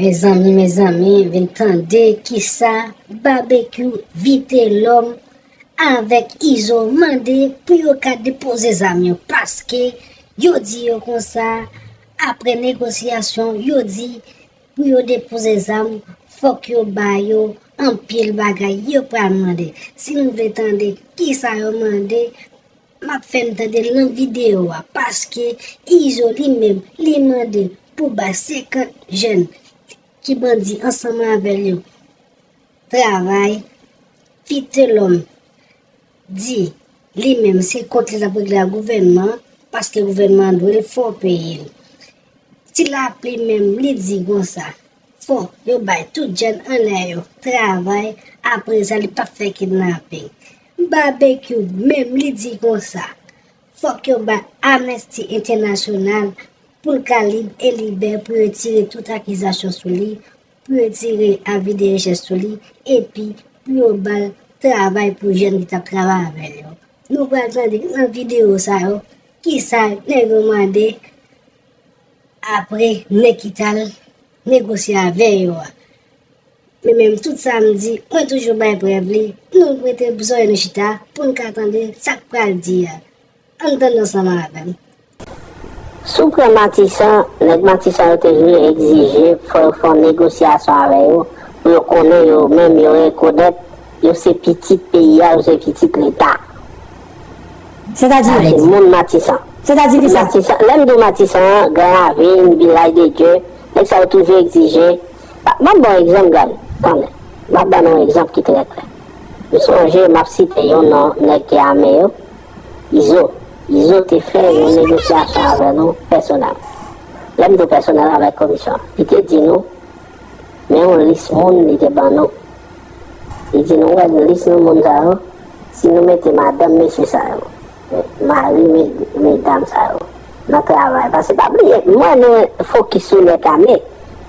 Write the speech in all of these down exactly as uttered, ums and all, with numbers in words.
Mezanmi, mezanmi, vin tande kisa Babekyou, Vitelòm avèk Izo mande pou yo ka depoze zam yo, paske yo di yo konsa, apre negosyasyon, yo di pou yo depoze zam, fòk yo ba yo anpil bagay yo pral mande. Si nou vle tande kisa yo mande, m ap fè n tande l nan videyo a, paske Izo li menm, li mande pou bay senkant jèn ki bandi ansanm avè l yo travay. Vitelòm di li menm se kont li l ap regle ak gouvènman, paske gouvènman an dwe l fò peye l. Ti Lapli menm, li di konsa, fò yo bay tout jèn anlè yo travay, apre sa li p ap fè kidnaping. Babekyou menm, li di konsa, fòk yo bay Amnesty International pou l ka lib e libè, pou yo retire tout akizasyon sou li, pou yo retire avi de rechèch sou li, epi pou yo ba l travay pou jèn ki t ap travay avè l yo. Nou pral tande nan videyo sa yo kisa nèg yo mande apre nèg ki t al negosye avè yo a. Men menm tout sa m di, mwen toujou bay prèv li. Nou rete pou zòrèy nou chita pou n ka tande sa k pral di a. Ann tande ansanm avè m. Si w pran Matisan, nèg Matisan yo te vle egzije fò yo fè yon negosyasyon avè yo, pou yo konnen yo menm yo rekonèt yo se pitit peyi a, yo se pitit Leta. Sètadi? Sa se moun Matisan. Sètadi kisa? Matisan, lè m di w Matisan an, Gran Ravin, Vilaj de Dye, nèg sa yo toujou egzije. M ap ba w egzanp, gade, tande. M ap ba nou yon egzanp ki trè klè. M sonje, m ap site yon non nèg ki ame yo, Izo. Izo te fè yon negosyasyon avè nou pèsonèl. Lè m di w pèsonèl, avèk komisyon an. Li te di nou, men yon lis moun li te ban nou. Li di nou, wè lis nou moun sa yo, si nou mete madanm mesye sa yo, mari me-, medam sa yo, nan travay. Paske pa bliye, mwen nou fokis sou nèg ame.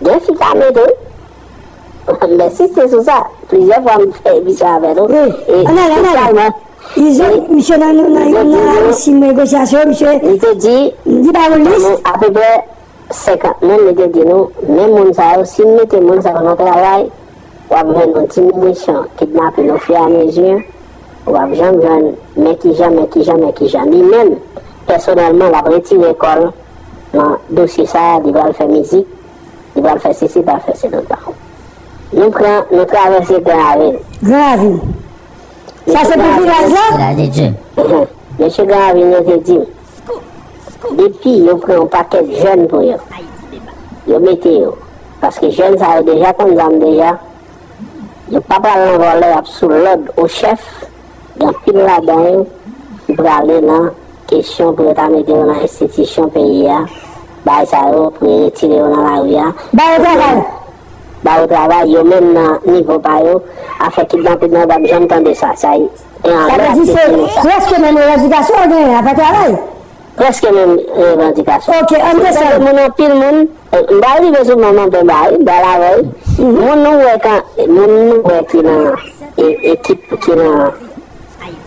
Gen fi k ame tou wi. M ensiste sou sa. Plizyè fwa m fè emisyon avè nou. Wi. E ann ale, ann ale. Totalman. Izo, e misye nan, nan, nan, nan, nan, si negosyasyon, misye, li te di, li ba yon lis. Apeprè senkant moun, li te di nou, men moun sa yo, si n mete moun sa yo nan travay, w ap jwenn yon diminisyon kidnapin ofiramezi, w ap janm jwenn, men kijan, men kijan, men kijan. Li menm, pèsonèlman, l ap retire kò l nan dosye sa a, li pral fè mizik, li pral fè sesi, li pral fè sesi. Nou pran, nou travèse Gran Ravin. Gran Ravin. Sa se pou vilaj la? Vilaj de Dye. Mesye Gran Ravin yo te di m, depi yo pran yon pakèt jèn pou yo, yo mete yo. Paske jèn sa yo deja konn zam deja. Yo pa pral nan vòlè, y ap sou lòd o chèf. Gen anpil ladan yo ki prale nan kesyon pou yo ta mete yo nan enstitisyon peyi a. Bagay sa yo, pou yo retire yo nan lari a. Ba yo travay. Ba yo travay, yo menm nan nivo pa yo. Afè kidnapin nan, w p ap janm tande sa. Sa, e anlè ap di se prèske menm revandikasyon yo genyen, afè travay. Prèske menm revandikasyon. Ok, ann desann. Moun, anpil moun, e, m pa rive sou non, non, Bemba, wi, m pral avè l. Moun nou wè kan, moun nou wè ki nan, e, ekip ki nan,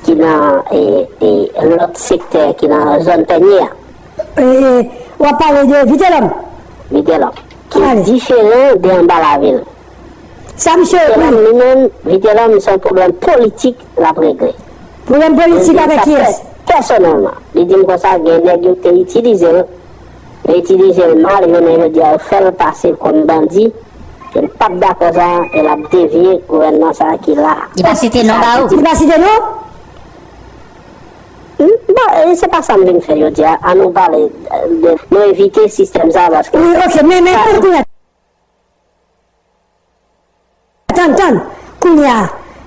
ki nan, e, e, lòt sektè ki nan zòn Pènye a. E, e, w ap pale de Vitelòm. Vitelòm. Ki diferan de Anba Lavil. Sa misye, wi. Vitelòm li menm, Vitelòm se yon pwoblèm politik l ap regle. Pwoblèm politik avèk kiyès? Pèsonèlman. Li di m konsa, gen nèg yo te itilize l, yo itilize l mal, jounen jodi a, yo fè l pase kòm bandi, e l p ap dakò sa, e l ap devye gouvènman sa ki la a. Li pa site non ba ou? Li pa site non? Hmm, bon, e se pa sa m vin fè jodi a, an nou pale de, nou evite sistèm sa, paske... Wi, ok, men, men, kounye a, Tann, tann. Kounye a,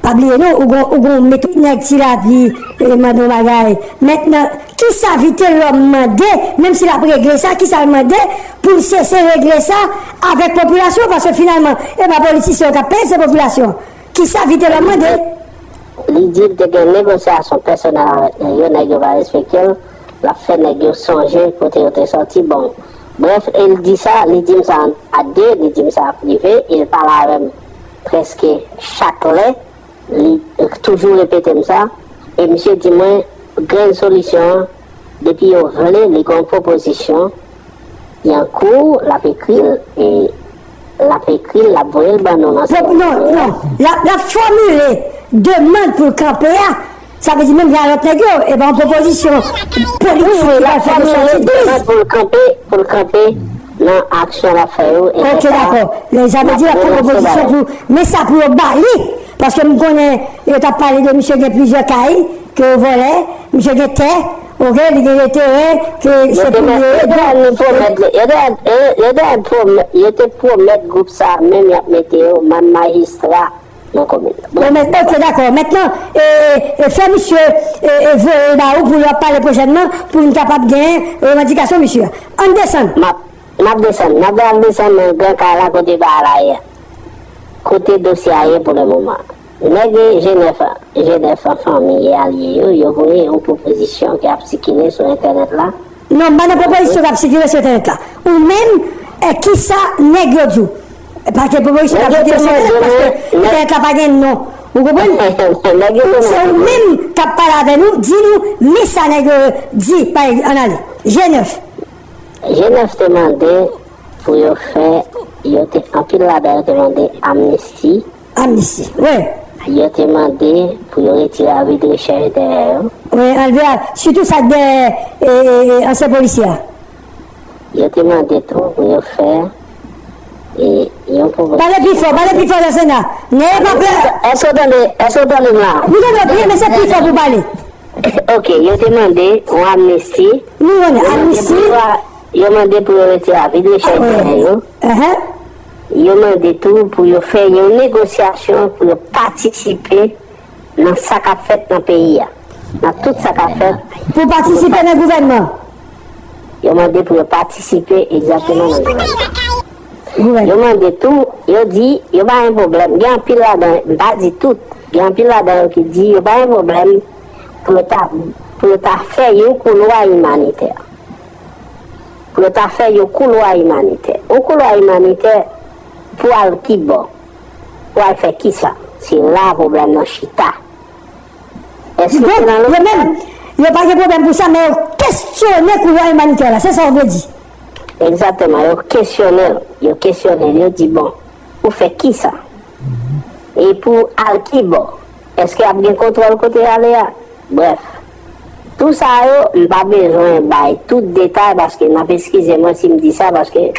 pa bliye non, ou gon, ou gon met tout nèg Ti Lapli, e, mande yon bagay. Mentnan, kisa Vitelòm mande, menm si l ap regle sa, kisa l mande pou l sese regle sa avèk popilasyon, paske finalman, e pa politisyen yo k ap peye, se popilasyon. Kisa Vitelòm mande? Li di l te gen negosyasyon pèsonèl avèk nèg yo, nèg yo pa respekte l, l ap fè nèg yo sonje kote yo te sòti. Bon, brèf, e l di sa, li di m sa a de, li di m sa prive, e l pale avè m prèske chak lè, li toujou repete m sa, e misye di mwen, grenn solisyon an, depi yo vle, li gen yon pwopozisyon ki an kou, l ap ekri l, e l ap ekri l, l ap voye l ban nou nan semèn ki vini an. Non, non. L ap, l ap fòmile demann pou l kanpe a. Sa vle di menm jan a lòt nèg yo, e pa yon pwopozisyon politik ki pral fè de sòti. Wi, wi, l ap fòmile demann pou l kanpe, pou l kanpe nan aksyon l ap fè yo. Ok, dakò. Sa vle di l ap fè pwopozisyon pou, men sa pou yo ba li. Paske m konnen yo t ap pale de misye gen plizyè kay ke yo vòlè, misye gen tè, ok, li gen teren, ke se pou li yo. Yo te pwomèt, yo te, yo te pwomèt gwoup sa a menm y ap mete yo manm majistra nan komin nan. Bon, men, ok, dakò. Mentnan, e, e, fè misye, e, e, voye l ba ou pou l ap pale pwochènman, pou n kapab gen revandikasyon misye a. Ann desann. M ap, n ap desann. N ap al desann nan gran kay la kote bagay la ye a. Kote dosye a ye pou le moman. Nèg G nèf an, G nèf an, fanmi e alye yo, yo voye yon pwopozisyon ki ap sikile sou entènèt la. Non, m pa nan pwopozisyon k ap sikile sou entènèt la. Ou menm, e, kisa nèg yo di w? Paske pwopozisyon k ap sikile sou entènèt, paske entènèt la pa gen non. Ou konprann? Se ou menm k ap pale avè nou, di nou, men sa nèg yo di, pa egzanp, ann ale. G nèf. G nèf te mande pou yo fè, yo te, anpil ladan yo te mande amnisti. Amnisti, wi. Yo te mande pou yo retire avi de rechèch dèyè yo. Wi, anlve a, sitou sa k dèyè, e, e, e, ansyen polisye a. Yo te mande tou pou yo fè, e, yon pwopozisyon. Pale pi fò, pale pi fò nan Sena. Nèg pa pè. Èske w tande, èske w tande m la? Nou tande w byen, men se pi fò pou pale. Ok, yo te mande yon amnisti. Nou konnen amnisti. Yo mande pou yo retire avi de rechèch dèyè yo. Yo mande tou pou yo fè yon negosyasyon pou yo patisipe nan sa k ap fèt nan peyi a. Nan tout sa k ap fèt. Pou patisipe nan gouvènman. Yo mande pou yo patisipe egzakteman nan gouvènman. Gouvènman. Yo mande tou, yo di, yo pa gen pwoblèm. Gen anpil ladan, m pa di tout, gen anpil ladan yo ki di yo pa gen pwoblèm pou yo ta, pou yo ta fè yon koulwa imanitè. Pou yo ta fè yon koulwa imanitè. Yon koulwa imanitè pou al ki bò? Pou al fè kisa? Se la pwoblèm nan chita. Èske se nan lopital? Donk, yo menm, yo pa gen pwoblèm pou sa, men yo kesyone koulwa imanitè la. Se sa w vle di? Egzakteman, yo kesyone l. Yo kesyone l, yo di, bon, pou fè kisa? E pou al ki bò? Èske ap gen kontwòl kote y ale a? Brèf, tou sa yo, m pa bezwen bay tout detay paske n ap eskize mwen si m di sa, paske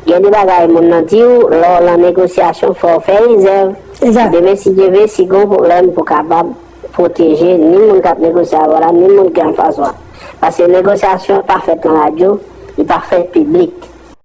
gen de bagay moun nan di w, lè w nan negosyasyon, fò w fè rezèv. Egzak. Demen, si Dye vle, si gen yon pwoblèm pou kapab pwoteje ni moun k ap negosye avè w la, ni moun ki anfas ou a. Paske negosyasyon pa fèt nan radyo, li pa fèt piblik.